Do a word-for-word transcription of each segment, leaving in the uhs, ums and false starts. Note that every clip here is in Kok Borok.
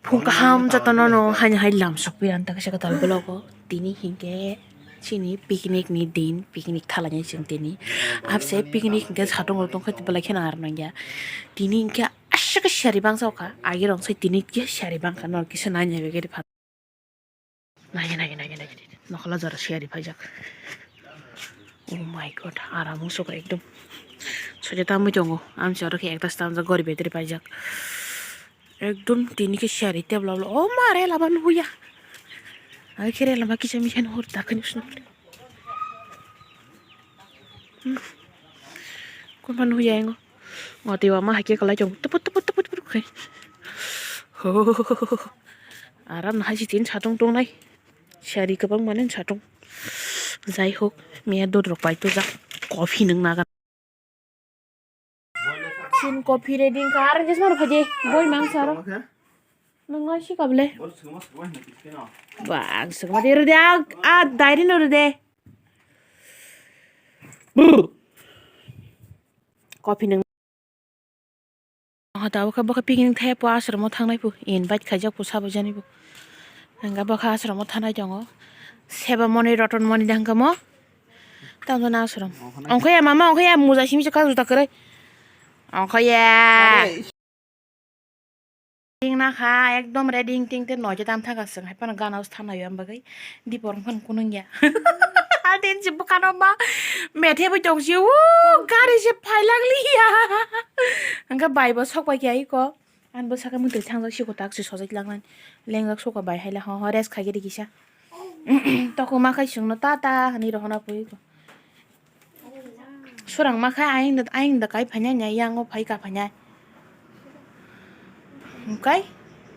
Phung kaham jotono no haino hai lam sokphi ang tak se kwtal vlog o. Tini hinkhe chini picnic ni din, picnic thalainai chwng tini. Abse picnic hinkhe satung rok tongkha belai kheno ar nangya. Tini hinkhe aswk siyari bangsa okha, agi rong sai tini khe siyari bangkha nor kisa naina bagwi phan. Nagi, nagi, nagi, nagi. Nokhola jora siyari paijak. Oh my God, aram wngsuka ekdom. Soja tamwi tongo. Amchai oro khe ekta stamjak gori betri paijak. Ekdom tini khe siyari tebla bla. Oh ma re lama nuya. Ai khe re lama kisa misa nuhur dakhani usno. Hmm. Kunba nuya engo. Ngoti wama hai khe kwlai tongo. Tuput, tuput, tuput, tuput khai. Ho. Aram no hai si tin satung tongnai. Sari kwbang mani satung. Jai hok, miya dud rok pai tujak. Coffee nung nagan. Sin coffee ready wngkha. Ar jesmar phaidi. Boi mang saro. Nung ngai si kable. Bang sukma de rede. A, a, diary no rede. Coffee nung. Aha tabukhe bokhe picnic thai po ashram o thangnai po invite khaijak po sabo jani po. Hingkhe bokhe ashram o thangnai tongo. Seba moni roton moni da hingkhe mo. Tamo jani ashram. Ongkhe ya mama ongkhe ya muja simi se kajuta kwrwi. Ongkhe ya. Ting nakha ekdom ready ting te noija tam thangkha chwng hai phano gana o thanai o bagwi. Dipor wngkha kunung ya. Altin si bwkhano ma methe bo tong si o gari se phailak liya. Hingke bai bo sok pai kha iko. Ani bwsakhe mwtwi thangjak siko tak si sojak langnani. Lengjak soko bai hai le ho ho rest khai giri kisa. Toko ma khai chwngno ta ta hinwi rohorna pui iko. Surang ma khai ayang da ayang da kai phainai yang o phai ka phainai. Hingke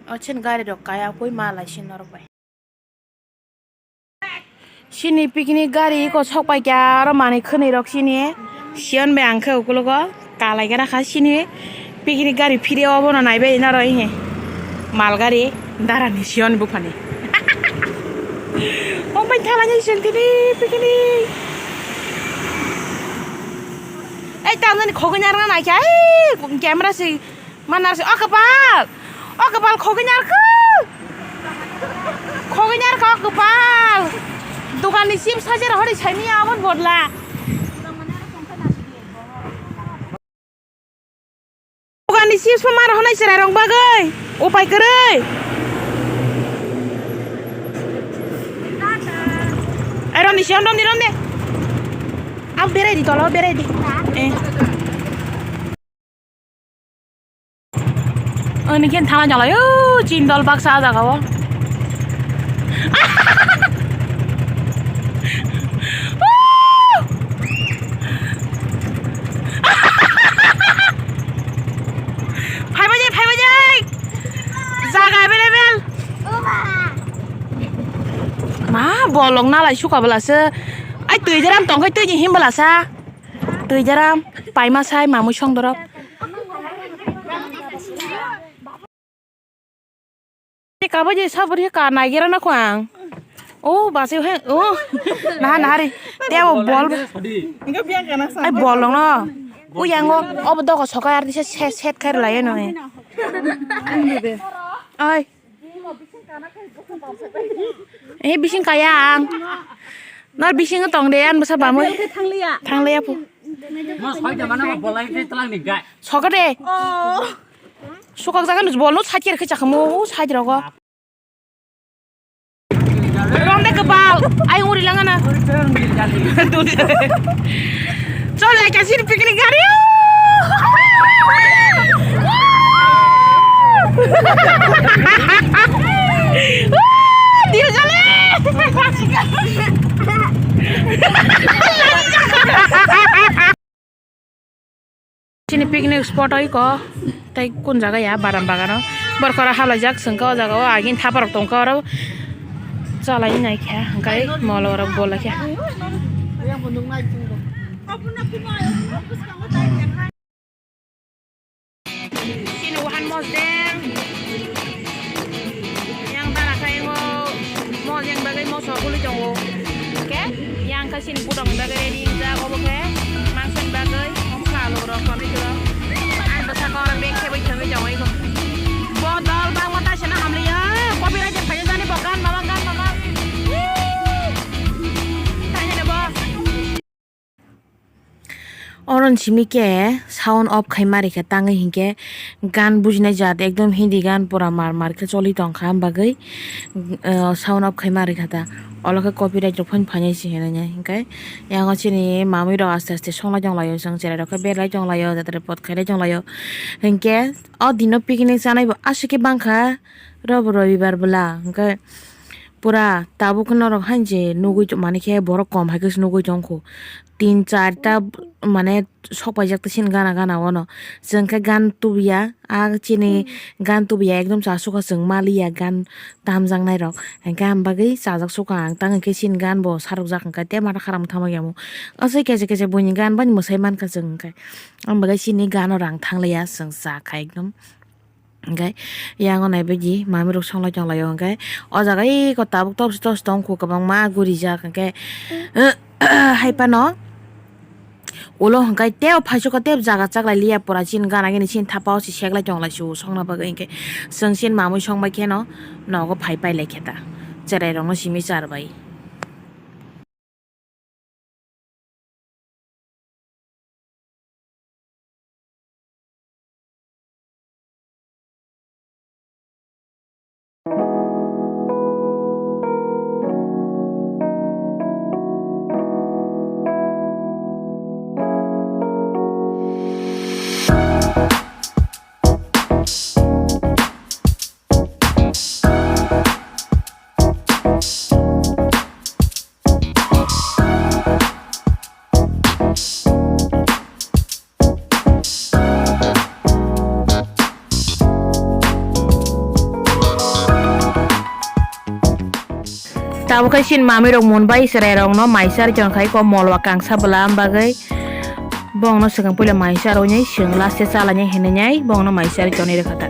o chen gari rok kai a pui ma lai si norok bai. Chini picnic gari eko sok pai kha, aro manui khwnwi rok chini Siyon bai ang khe ukulogo kalai gra kha chini picnic gari phiri obono naibai naro he mal gari darani Siyon buphani. Obai thalani chwng tini picnic. Ei tamjani khogwi narwkna naikha, ei camera se. Manar se, o kwpal! O kwpal khogwi nyar kha! Khogwi nyar kha o kwpal! Dogan ni chips sajera hori saimanya aboni bodla. Dogan ni chips ma mar honai cherai rok bagwi. Upai kwrwi. Ai roni se rom di rom de. Ab berai di tolo berai di. Eh. Ani khe thala jalai o chindol baksa ah jaga o. Phaibai jai, phaibai jai. Jaga available. Ma bolong nalai suka bwlasa. Ai twi deram tongkhai twi ni him bwlasa. Twi jaram, paima sai, mamui song dorop. Kabo je sabri ka naigira na ko ang. O basi he o. Naha naha re. Te abo bol. Ai bol no. O yango obo dogo sokai ar dise set set khair lai no. Ai. Eh, bising kaya ang. Nor bising tong de, an bwsa bamwi. Thangliya. Thangliya pu. Mo soi de mana mo bolai de tlang ni gai. Soka de. Oh. Sukak jaga nus bol no side khe chakamo, side rogo. Ronde kebal, ai uri langana. Chol, ai kasih picnic gari. Dil jale. Chini picnic spot oi ko, tei kun jaga ya, Badam Bagano. Borok oro hablaijak chwng khe o jaga o, agini thapa rok tong khe oro chalai nai khe, hwnkhe molo rok bo lai khe. Chini wahan mosdeng. Yang dara khe yang o mosdeng bagwi moso bului tongo. Hwnkhe yang khe chini budok ni bagwi ready wngjak obo khe mangsa ni bagwi mokha alu rok tonwi turo. Ang bwskango oro bag khebwi thangwi tongo eko. Bo dol bangma taisa no hamli Simi khe sound off khai ma rikha tangwi hinkhe gan bujinai jaat ekdom Hindi gan pura mar mar khe choli tongkha, am bagwi, uh, sound off khai ma rikha ta. Olo khe copyright rok phano phainai se hinwi hinkhe yango chini mamwi rok aste aste songlai tonglaio, chwng cherai rok khe berlai tonglaio, jatra pot khailai tonglaio. Hinkhe o dino picnic chanai bo aswk khe bangkha, robo robibar bwla hinkhe pura tabuk norok hainse nugwi tongmani khe borok kom hai khe se nugwi tongkhu. Tin charta mane sok paijak ta sini gana gana o no. Chwng khe gan tubuya, a chini gan tubuya ekdom chasukha, chwng maliya gan tamjaknai rok. Hinkhe ang bagwi chajak sukha ang, tang hinkhe sini gan bo sarokjak hinkhe tei mata kharam thangma yamu. Aswk kese kese buini gan bai mwsai mankha chwng hinkhe. Ang bagwi sini gano rang thanglaiya, chwng chakha ekdom. Hinkhe yango naibaidi mamirok songlai tonglaio, hinkhe o jaga eko tabuk tos tos tongkhu, kwbangma gurijak, hinkhe hai phano ulo hinkhe tei o phaisukha tei jaga chaklai liya pura, chini gana gini chini thapa o se seklai tonglai su songna bagwi, hinkhe chwng chini mamwi songbai kheno nogo phai pailai khe ta, cherai rokno simi charbai. Tabuk khe chini mamirok Mumbai chwrairokno mai charwi tongkha, eko molwa kangsa bwla, am bagwi bongno swkang puila mai charwi nai, chwng last o chalainai hinwi nai bongno mai charwi tonwi rwkha ta.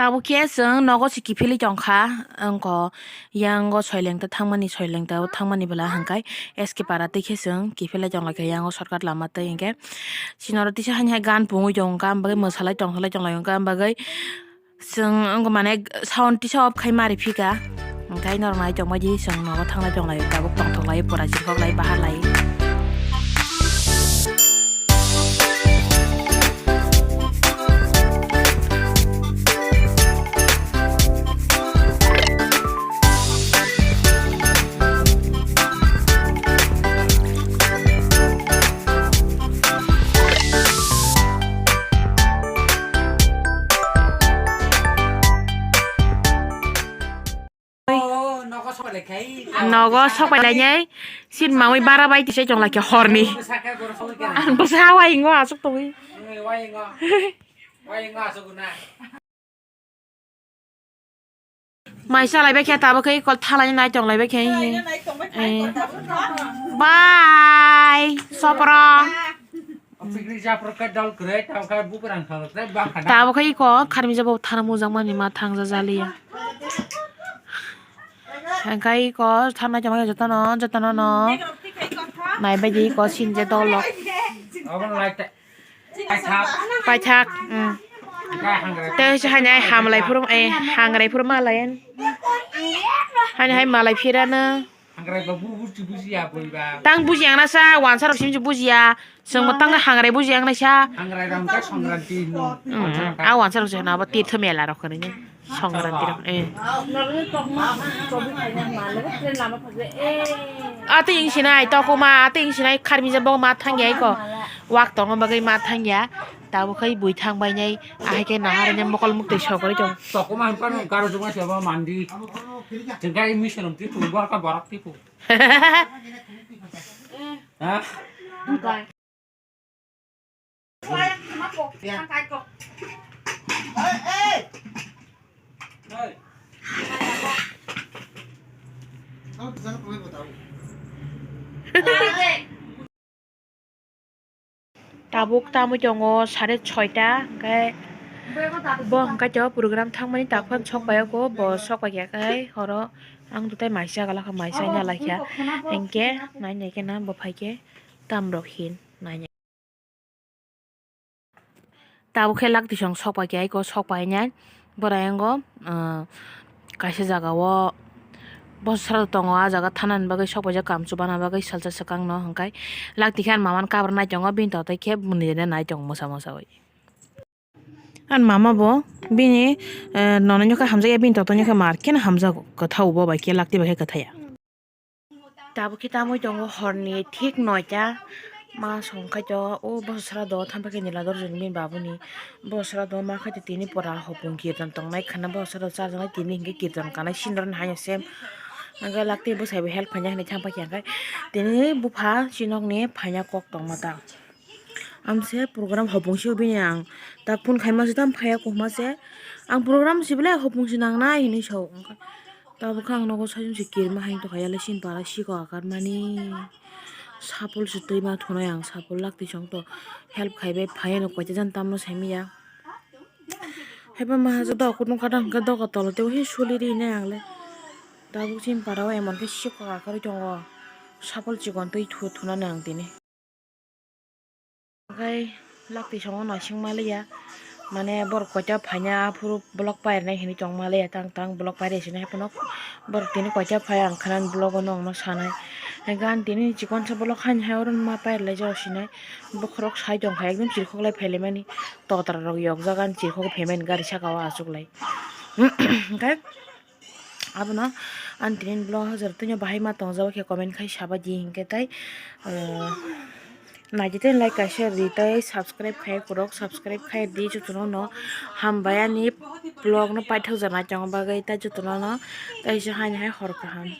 Tabuk khe chwng nogo se kiphilwi tongkha, wngkha yango Soilengta thangmani, Soilengta o thangmani bwla hwnkhe S K Para twi khe chwng kiphilwi tonglaikha, yango shortcut lama twi hinkhe chini oro tisa haini hai gan pungwi tongkha, am bagwi mwsalai tongsalai tonglaio, wngkha am bagwi chwng wngkha mane sound tisa off khai mari phika, hwnkhe norok nai tongbaidi chwng nogo thanglai tonglaio, tabuk tongthoklai pura chirhoklai baharlai. Nogo sok pai lainai, sin mamui bara bai tisai tong lai khe horni. Ang bwsa wai ngo asuk tongwi. Mai salai bai khe tabuk khe kol thalai nai tong lai bai khe. Bye, sopro. Tabuk khe iko kharmija bo thana mujak mani ma thangja jaliya. Hingkhe iko thanai tongmani jotono, jotono no. Naibaidi iko sinje dolok. Paithak, mm. Tei se haino hamlai phuru, eh, hangrai phuru ma lai. Haino hai malai phirano. Tang bujiya na sa, wansa rok simi bujiya. Chwng bo tang hangrai bujiya na sa. Hangrai rok hwnkhe Songkranti hino. Mm, a wansa rok se hwno abo tirtho mela rok hwnwi. Songkranti rok, eh. Atwi wng sinai tokuma, atwi wng sinai kharmija bo ma thangya iko. Wak tongma bagwi ma thangya. Tabuk khai bui thang bainai, ahai khe nahar mokol muktwi sogori tong. Tokuma hwnphano garo juma se bo mandi. Jengkai mission tipu, borok tipu. Ha? Tabuk tamwi tongo sare soita, hwnkhe bo hwnkhe to program thangmani takhuk sok pai o, bo sok pai khe horo ang tei maisa gala kha, maisa nya lai kha, hwnkhe nai nai khe na bo phai khe tam rok hin nai nai. Tabuk khe lak tisong sok pai khe aiko sok pai nai borai ango, ah, kaisa jaga o bosa sara tongo, ah jaga thanani bagwi sok paijak, kam chubana bagwi salsa swkang no hwnkhe lak tikhe ani mama no kabra nai tongo, bini toktoi khe nini nai tongo mosa mosa bai. Ani mama bo bini, eh, nono nokha hamjakya, bini toktoi nokha mar khe hamjago, kwthao bo bai khe lak tibai khe kwthaya. Tabuk khe tamwi tongo horni thik noita. Ma song khai to, o bosa sara do tham pai khe nila dorjani bini babuni. Bosa sara do ma khai to tini pora hopung kirtan tongnai khana, bosa sara do charjaknai tini hinkhe kirtan kanai sindor ni haino sem. Hwnkhe lak tei bwsai bo help khaina hinwi tham pai khe hwnkhe tini bupha chinokni phaina kok tongma ta. Amse program hopung si bini ang tak phone khaima se tam phaiya kokma se. Ang program si belai hopung si nangnai hinwi sao. Tabuk khe ang nogo saichung se kirima hai tongkha, yale sini para siko akarmani. Sapul se twi ma thunai ang, sapul lak twi chong to help khaibai phaiya no koita jan tamno saimaya. Haiba mahajo dok kutung kadang khe doga tolo tei he suli rinai ang le. Tabuk sini para o emon khe siko akarwi tongo. Sapul chikon twi thu thunani ang tini. Hwnkhe lak twi songo naising maliya, mane borok koita phaina aphuru vlog pairwnai hinwi tong maliya, tang tang vlog pairwi sini haiphano borok tini koita phai ang khana vlog o nokno sanai. Hwnkhe ani tini chikonsa vlog haini hai oro ma pairwlaijak sinai, bokhorok sai tongkha ekdom chirikhok lai phailaimani, totra rok yokjak ani chirikhok phaimani gari saka o achuklai. Hwnkhe. Abono ang tini vlog o jora tini bahai ma tongjak khe comment khai sabai di hinkhe tai, ah, naidi tei like kaisa ri tei subscribe khai kwrwk subscribe khai di jotono no hambai ani vlog no paithak jana tongna bagwi tei jotono no tei se haini hai hor kaham.